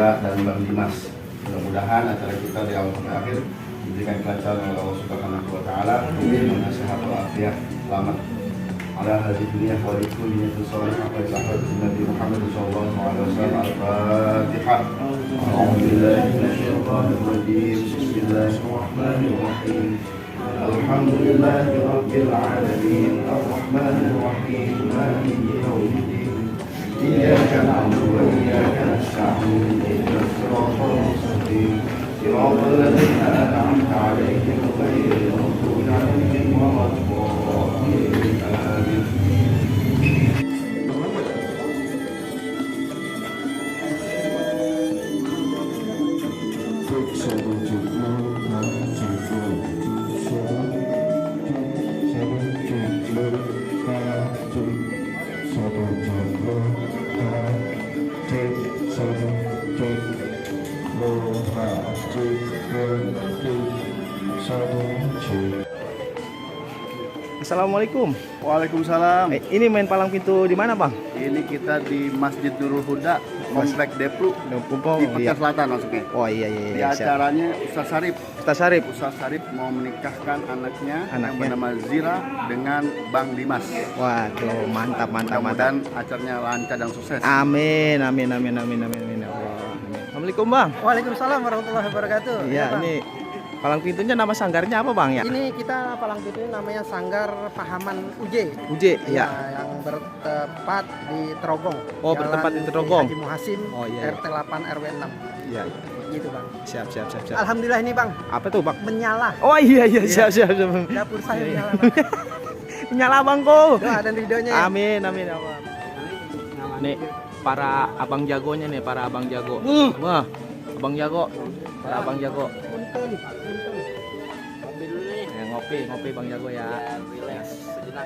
Zira dan Bang Dimas. Mudah-mudahan acara kita di awal sampai akhir diberikan kelancaran oleh Allah Subhanahu wa taala. Dengan sehat walafiat. Selamat ala hadhihi dunya wa li kulli niyatin salihah wa sahbat Nabi Muhammad sallallahu alaihi wasallam. Al-Fatihah. A'udzu billahi minasyaitonir rajim. Bismillahirrahmanirrahim. Alhamdulillahi rabbil alamin. Ar-Rahmanir Rahim. Maliki yaumiddin. Iyyaka na'budu wa iyyaka nasta'in. Ihdinas siratal mustaqim. Siratal ladzina an'amta 'alaihim ghairil maghdubi 'alaihim waladdallin. Amin. Assalamualaikum. Waalaikumsalam. Ini main palang pintu di mana, Bang? Ini kita di Masjid Nurul Huda, Komplek Deplu, di Peta Selatan maksudnya. Oh iya. Di acaranya Ustaz Sarip. Ustaz Sarip. Ustaz Sarip mau menikahkan anaknya yang bernama Zira dengan Bang Dimas. Waduh, mantap. Mudah-mudahan acaranya lancar dan sukses. Amin. Assalamualaikum, Bang. Waalaikumsalam warahmatullahi wabarakatuh. Iya, Bang. ini palang pintunya nama sanggarnya apa, Bang ya? Ini kita palang pintu namanya Sanggar Pahaman UJ. Ya. Yang bertempat di Trogong. Oh, bertempat di Trogong. Haji Muhasim, Oh, iya. RT 8 RW 6. Iya. Gitu, Bang. Siap. Alhamdulillah ini, Bang. Apa tuh, Bang? Menyala. Oh iya, siap. Dapur saya menyala, Bang. Nyala, Bangku. Doa dan ridhonya ya. Amin. Nih, para abang jagonya nih, para abang jago. Wah, abang jago. Para abang jago. Ngopi Bang Jago ya. Relax sejenak.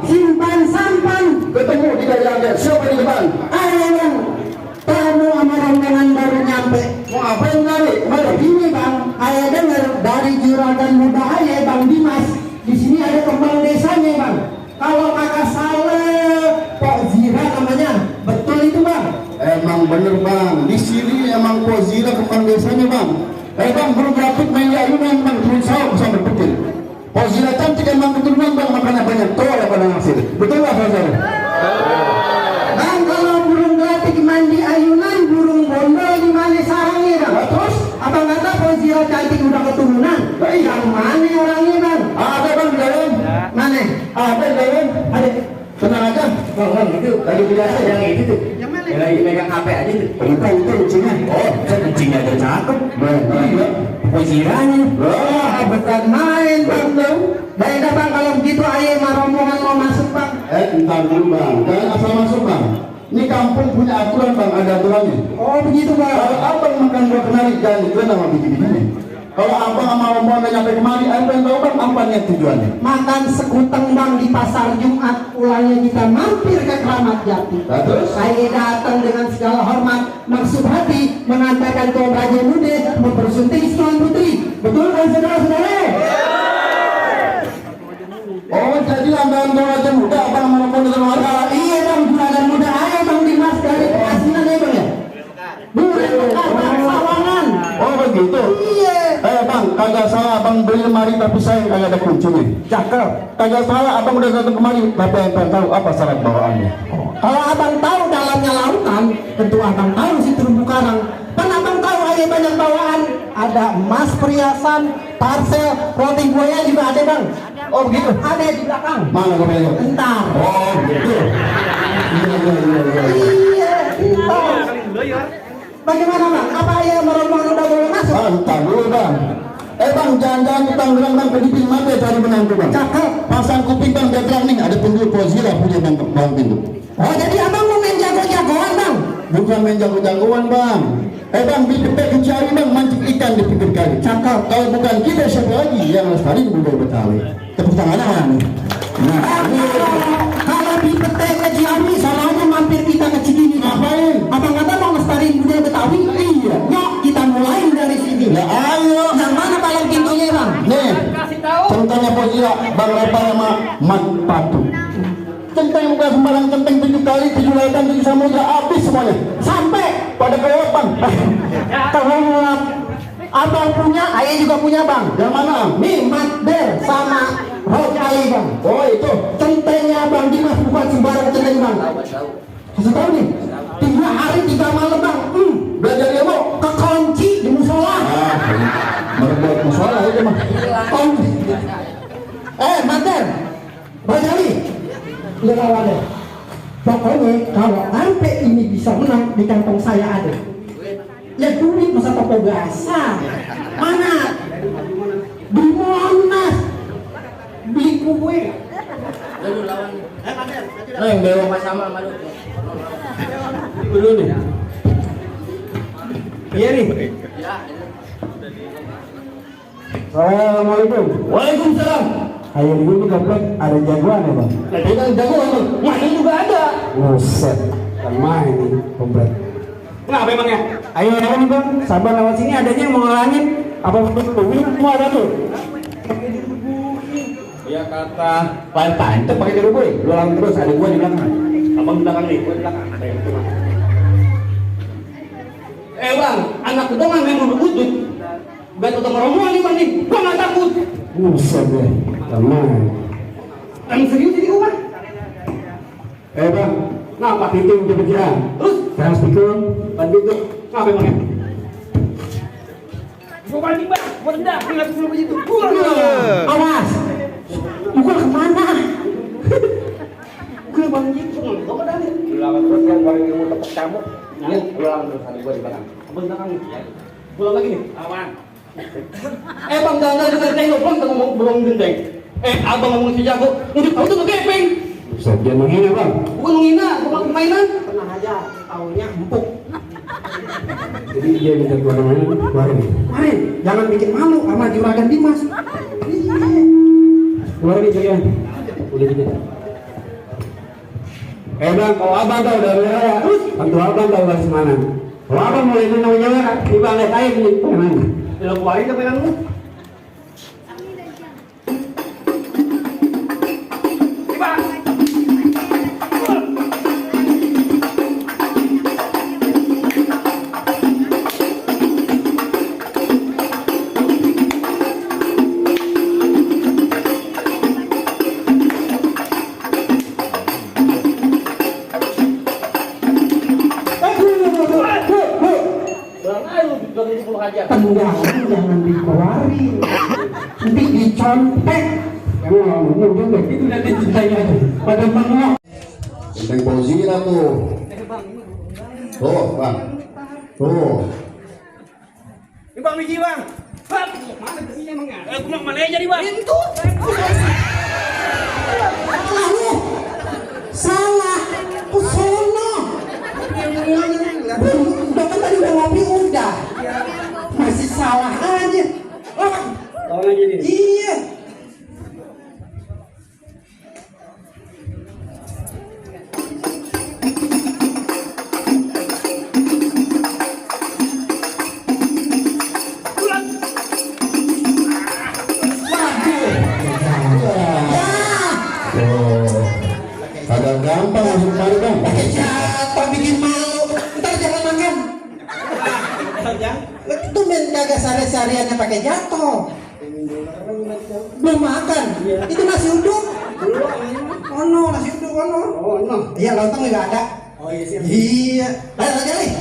Simpan sampan ketemu di dalam siapa di depan? Ayang tamu sama rombongan baru nyampe. Mau ngapain kali? Baru ini bang, ayah dengar dari juragan muda ayah Bang Dimas. Di sini ada kembang desanya bang. Kalau kakak salah, Pak Zira namanya. Betul itu bang? Emang bener bang. Di sini emang Pak Zira kembang desanya bang. Bang belum grafik main ayunan bang, turun sahur sampai putih. Pozila cantik emang keturunan bang, makanya banyak tua pada hasil. Betul nggak saudara? Bang kalau burung gelatik mandi ayunan, burung bondol di mana sarangnya bang? Terus abang kata Pozila cantik udah keturunan. Yang mana orangnya bang? Ada bang di dalam. Mana? Ada di dalam. Ada. Tenang aja. Oh, itu lagi biasa yang itu tuh. Yang mana? Yang lagi megang HP aja tuh. Itu kucingnya. Oh, kucingnya ada cakep. Iya. Kucingnya. Wah, bukan main bang dong. Baiklah bang, kalau begitu ayo rombongan mau masuk bang. Entar dulu bang, jangan asal masuk bang. Ini kampung punya aturan bang, ada aturannya. Oh begitu bang. Kalau abang makan buah kenari, jangan dituan sama biji-bijinya. Kalau abang sama rombongan udah nyampe kemari, apa yang tahu bang, apa niat tujuannya? Makan sekuteng bang di pasar Jumat, ulangnya kita mampir ke Kramat Jati. Nah, terus? Saya datang dengan segala hormat, maksud hati mengantarkan ke Raja Mude mempersunting Tuan Putri. Betul kan saudara-saudara? Oh, jadi langganan Raja Muda, abang sama rombongan dengan warga. Iya bang, juragan muda ayo bang Dimas dari Asinan ya bang ya? Bukan Bang Sawangan. Oh begitu? Iya. Bang, kagak salah abang beli lemari tapi saya kagak ada kuncinya. Cakep. Kagak salah abang udah datang kemari, tapi yang pengen tahu apa syarat bawaannya. Kalau abang tahu dalamnya lautan, tentu abang tahu si terumbu karang. Kan abang tahu ada banyak bawaan. Ada emas, perhiasan, parsel, roti buaya juga ada bang. Oh begitu? Ada di belakang. Mana gue pengen? Entar. Oh begitu. Iya, entar. Bagaimana bang? Apa ya rombongan udah boleh masuk? Entar dulu bang. Bang, jangan-jangan utang bilang bang kedipin mati cari menantu bang. Cakep. Pasang kuping bang, dia bilang nih ada penduduk Pozira punya bang pintu. Oh jadi abang mau main jago-jagoan bang? Bukan main jago-jagoan bang. Bang, kita cari bang mancing ikan di pinggir kali. Cakep. Kalau bukan kita siapa lagi yang lestari budaya Betawi. Tepuk tangan mana nih? Nah, Kalau di Pete ke Ciamis, soalnya mampir kita ke Cikini. ngapain? Abang kata mau ngelestariin budaya Betawi? Iya. Yuk kita mulai dari sini. Ya ayo. Yang mana palang pintunya bang? Nih, centangnya Pozira, bang Lepar sama Mat Patu. Centang bukan sembarang centang 7 kali, 7 lautan, 7 samudra, habis semuanya. Sampai Pada kelewat bang. kalau abang punya, ayah juga punya bang. Yang mana? Nih Mat Ber sama Roj Ali bang. Oh itu. Centengnya bang Dimas bukan sembarang centeng bang. Kasih tahu nih, 3 hari 3 malam bang. Belajar ilmu. Kekunci di musola. Berbuat musola itu mah. Mat Ber, Roj Ali, lihat ada. Pokoknya kalau sampai ini bisa menang di kantong saya ada. Ya duit masa toko biasa. Mana? Di Monas. Beli kue. Lalu lawan. Nah, yang dewa pas sama Madu. Dulu nih. Iya nih. Assalamualaikum. Waalaikumsalam. Ayo dulu komplek ada jagoan ya bang? Tadi kan jagoan bang. Mana juga ada. Buset, kan main nih komplek. Kenapa emangnya? Ayo nih bang, sabar lewat sini adanya yang mau ngelangin. Apa betul semua ada tuh? Ya kata pantai pakai jeruk boy. Lu lang terus ada gua di belakang. Abang di belakang nih, gua di belakang. Ada yang itu. Bang, anak kedongan memang berbutut. Bukan utang rombongan nih bang nih. Gua nggak takut. Buset deh, kan main. Yang serius ini gua. Bang, ngapa pintu udah berjalan? Terus Sekarang speaker, bantu itu. Kenapa emangnya? Gua balik bang, gua rendah, gua nggak bisa begitu. awas, pukul kemana? Gue bang gitu. Gua ada nih. Lu lawan terus yang paling ilmu tepuk kamu. Nih, lu lawan terus ada gua di belakang. Abang di belakang nih. Pulang lagi nih. Aman. Bang, jangan dengar tengok bang, ngomong belum gendeng. Abang ngomong si jago, udah tahu tuh ngepeng. Buset, dia menghina bang. Bukan menghina, bukan permainan. Tenang aja, taunya empuk. Jadi dia minta keluar mana? Keluarin. Keluarin, jangan bikin malu sama juragan Dimas. Keluarin nih juragan. Udah gitu. Bang, kalau abang tahu dari raya, bantu abang tahu dari mana. Kalau abang mulai minum nyawa, tiba lihat aja nih, gimana? Lu keluarin ke pegang lu. Tenggangan jangan dikeluarin, nanti dicontek. Emang juga itu nanti ceritanya pada menguap. Benteng Fauzina tuh. Tuh, Bang. Tuh. Ini Bang Miji Bang. Bang, mana besinya emang ya? Aku mau mana jadi Bang? Itu. Lalu salah ke sono. Udah kan tadi udah ngopi udah. Masih salah aja. Tahu lagi nih. Iya. Agak gampang masuk kali Bang. Pakai jatuh bikin malu. Ntar jangan makan. Itu men kagak sehari-hariannya pakai jatuh. Belum makan. Itu nasi uduk. Oh no, nasi uduk oh no. Oh, no. Iya lontong nggak ada. Oh iya siap. Iya. Ayo aja nih.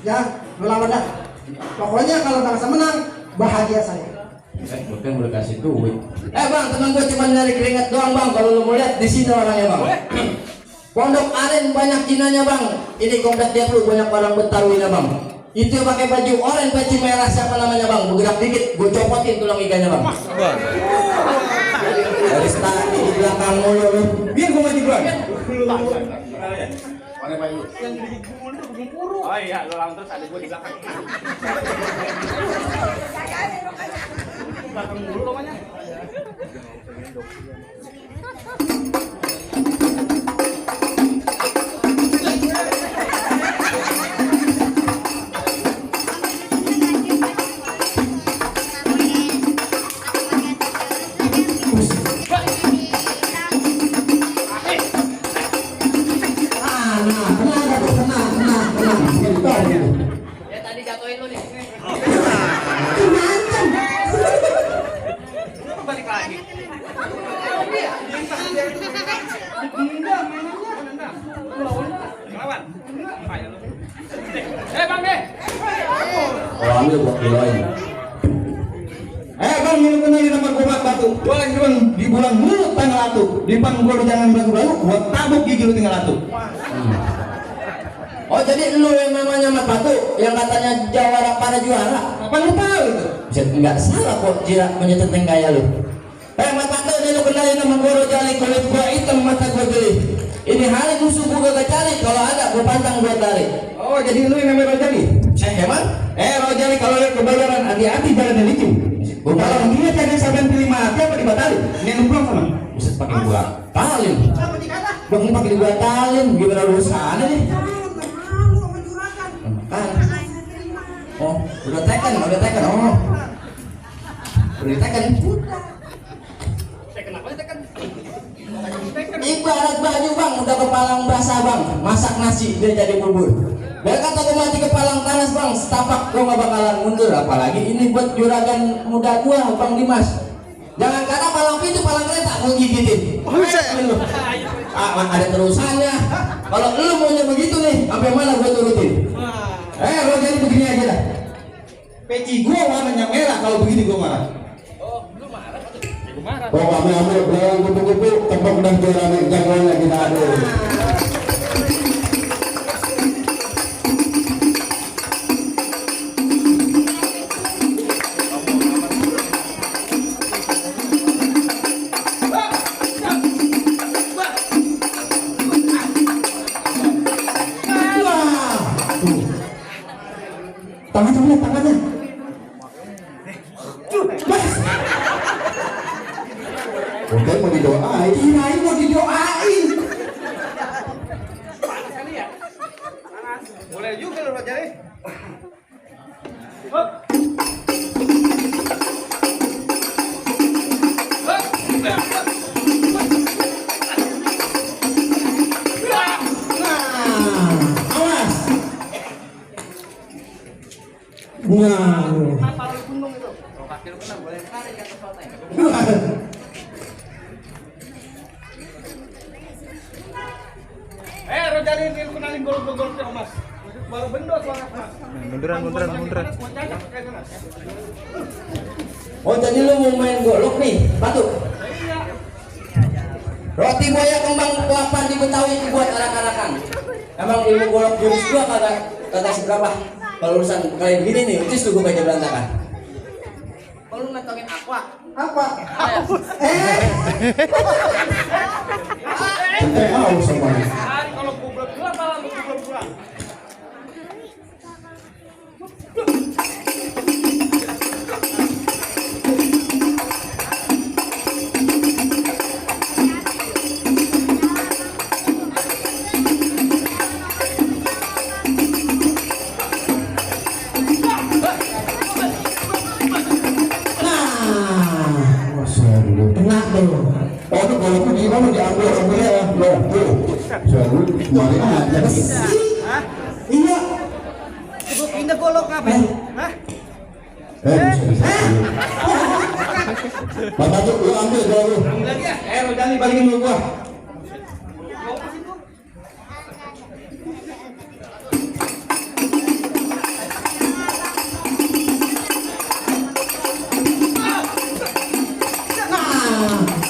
Ya, melawan dah. Pokoknya kalau bangsa menang, bahagia saya. Bukan udah kasih duit. Bang, teman gue cuma nyari keringat doang Bang. Kalau lu mau lihat di sini orangnya Bang. Pondok Aren banyak Cinanya Bang. Ini komplek dia lu banyak barang Betawinya Bang. Itu yang pakai baju oranye peci merah siapa namanya Bang? Bergerak dikit, gue copotin tulang iganya Bang. Dari tadi di belakang mulu lu. Biar gue maju duluan. Mana Pak Ibu? Oh iya, lo langsung terus ada gue di belakang. Belakang dulu namanya. Ya tadi jatuhin lu nih. Balik lagi. Lawan. Bang deh. Kalau ambil buat kiloin. Bang, minum kena di tempat gua batu. Gua lagi bang di bulan mulut tanggal latu. Di depan gua lu jangan belagu-belagu, gua tabuk gigi lu tinggal latu. Oh jadi lu yang namanya Mat Batu yang katanya jawara para juara. Apa lu tahu itu? Enggak salah kok Jira menyeteteng gaya lu. Mat Batu ini lu kenalin nama gua Rojali, kulit gua hitam mata gua geli. Ini hari musuh gua gak cari, kalau ada gua pantang gua tarik. Oh jadi lu yang namanya Rojali? Emang? Rojali kalau lihat kebayaran hati-hati jalan yang licin. Kalau dia jadi sampai pilih mati apa dibatalin? Ini numpang sama? Bisa pakai gua talin. Bang ini pakai gua talin, gimana urusannya nih? Oh, udah teken. Oh. Udah teken. Ibarat baju Bang, udah kepalang basah Bang, masak nasi dia jadi bubur. Biar kata gua mati kepalang panas Bang, setapak gua gak bakalan mundur. Apalagi ini buat juragan muda gua Bang Dimas. Jangan kata palang pintu, palang kereta gua gigitin. Ada terusannya. Kalau lu maunya begitu nih, sampai mana gua turutin. Lo jadi begini aja dah. Peci gua warnanya merah, kalau begini gua marah. Oh, ambil belakang kupu-kupu, tembok dan juara jagoannya kita adu. Tangannya. Oke, mau didoain. Kirain mau didoain. Panas kali ya? Panas. Boleh juga lo Rojali. Awas. Nah. Kenapa lu gunung itu? Kalau kaki lu kena boleh tarik ke pesawatnya. Rojali ini kenalin gol-golnya Mas. Baru bendo soalnya Mas. Munduran. Oh jadi lu mau main golok nih, Batu? Roti buaya kembang 8 di Betawi itu buat anak-anakan. Emang ilmu golok jurus gua kagak seberapa. Kalau urusan kalian gini nih, itu gue baca berantakan. Kalau lu ngantongin aqua. Apa? Mau semuanya. Kalau gua belum pulang malah lu belum pulang. Kena tuh. Aduh, kalau aku gimana diambil ambilnya ya? Loh, tuh. Jadi kemarin aja. Iya. Coba pindah golok apa? Hah? Bisa. Pak Tajuk, lu ambil kalau lu. Ambil lagi ya. Lu jangan balikin lu gua.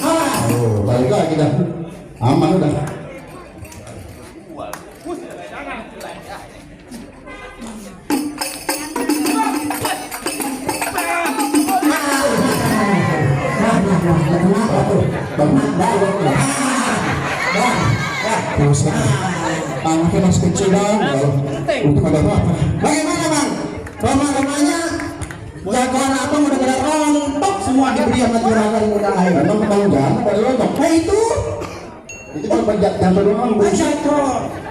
Oh, balik lagi dah. Aman udah. Anaknya masih kecil dong. Untuk ada apa? Bagaimana bang? Rumah-rumahnya jagoan apa udah pada rontok semua diberi sama juragan muda air. Memang kebang jangan pada rontok. Itu Itu kan jangan doang bu.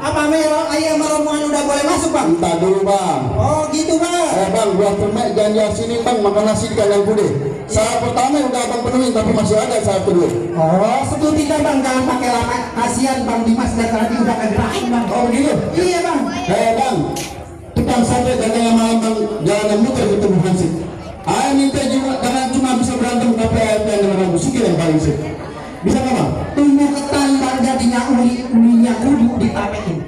apa melo ayam rombongan udah boleh masuk bang? Entah dulu bang. Oh gitu bang. Bang, buat permek janji sini bang makan nasi di kandang kude. Saat pertama udah abang penuhin tapi masih ada saat kedua. Oh sebelum tidak bang jangan pakai lama. Kasihan bang Dimas dan tadi udah kagerahin bang. Oh begitu? Iya bang. Bang, tukang sampai dan yang malam bang jangan muter ketemu Hansip. Ayah minta juga jangan cuma bisa berantem tapi ayah dengan musik yang paling sih. Bisa nggak bang? Tunggu ketan bang jadinya uli-ulinya kudu ditapekin.